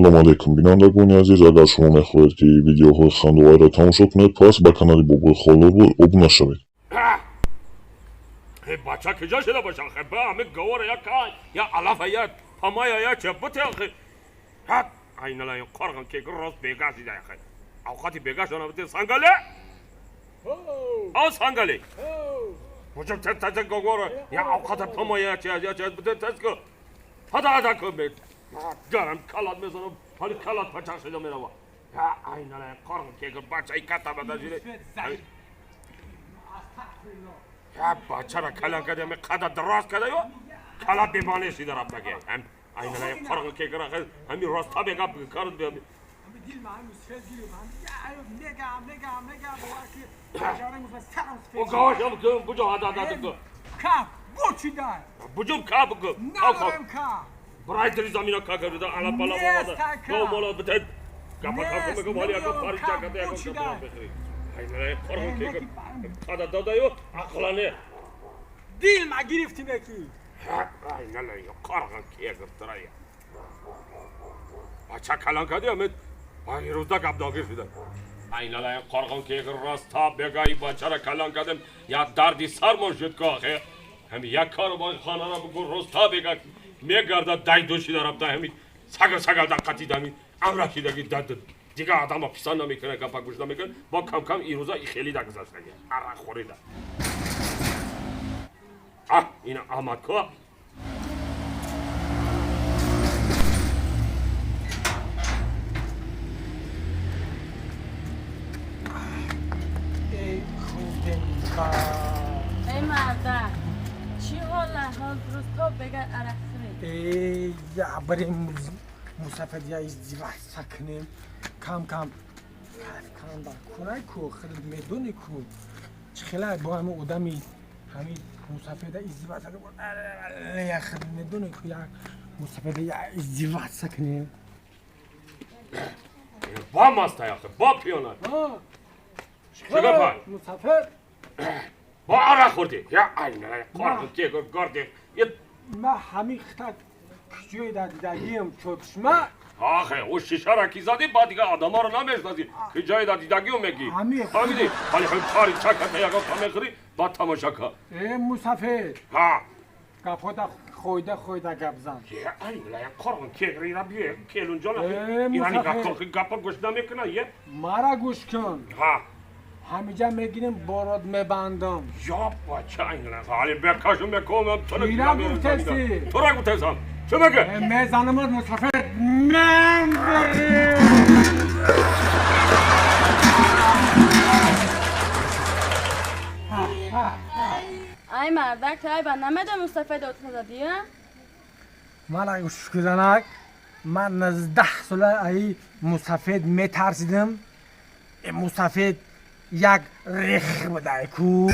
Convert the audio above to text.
Ассалому алайкум, бинандагони азиз. Агар шумо мехоҳед, ки видеоҳои хандоварро тамошо кунед, пас ба канали Бобои Холлорбой обуна шавед. Бача киҷа шида боша? Ба ҳами гавора я ка я алафа я памая я чепуте. Айнала қорған кеги рост бега шида. Авқати бега шона бите. Сангале, о сангале, буҷум тез тез гавора я авқата памая я я че бите, тез ку, ҳада ҳада ку. Гарам калат мезанам, ҳали калат пачақ шида мерава. Айнала қорған кеги бачаи ката бада шида. Я бачара калан када, ме қада дароз када, ё кала бемане шида рафтаги. Ҳам айнала қорған кеги ҳами роста бега кард бе. Дил ма мусфед гирим, мегам, мегам, мегам, бовар ки бачара мусфед сарам сфед. О гавашам ку, буҷо, ҳада ҳада ку. Ка бучида. Буҷум ка буку. Надорем ка. Брай дили замина ка карда ала бала бовада. Го мола бите. Гапа ка мегам, ҳали яко парича када, яко гапа бихри. Айнала қорған кеги қада дада, ё ақлане. Дил ма гирифтим еки. Айнала қорған кеги трая. Бача калан кади, ами рӯзда гапдогир шуда. Айнала қорған кеги роста бега и бачара калан кадем, я дарди сармон шуд ко ахе. Ҳами як кору бо хонара буку, роста бега мегардад, дайду шида рафта, ҳами сага сага даққати дами амра шидаги дад. Дига адама писанд намекунад, гапа гӯш намекунад. Бо кам кам ирӯза и хеле дагузаштаги арақ хӯрида. А ина омад ко. Эй худенка. Эй марда, чӣ ҳола ҳол рӯзто бегар арақ хӯрӣ? Эй, я барем мусафед, я издиваться кунем, кам кам кайф кунам. Дар кунай ку хеле медони ку чӣ хела бо ҳами одами ҳами мусафеда издиваться, я хеле медони ку як мусафеда я издиваться кунем. Ба маста яхе, ба пиёна. Чӣ гапай? Мусафед. Ба арақ хӯрдӣ, я айнала қорған кеги горди. Ма ҳами хита куҷое дар дидагиам чотишма. Ахе, ӯ шишара ки задӣ, баъд дига адамаро намешнасӣ, ки ҷое дар дидагио мегӣ. Фаҳмидӣ? Ҳали ҳам пари чаката ягон та мехӯрӣ, баъд тамоша ка. Э мусафед. Ҳа. Гапҳода хойда хойда гап зан. Айнала қорған кегрира бие келунҷона ирани гапо гапа гӯш намекуна е. Мара гӯш кун. Ҳа. Ҳамиҷа мегирем, борот мебандам. Ё бача, айнала ҳали бекашу мекомам. Кира гуфтеси? Тура гуфтесам. Чӣ мега? Мезанамат, мусафед, ман барем. Ай мардак, ай ба намедон мустафед отқа задӣ? Мана шукранак, ман 19 сола аи мусафед метарсидим. Мусафед як рех будай ку.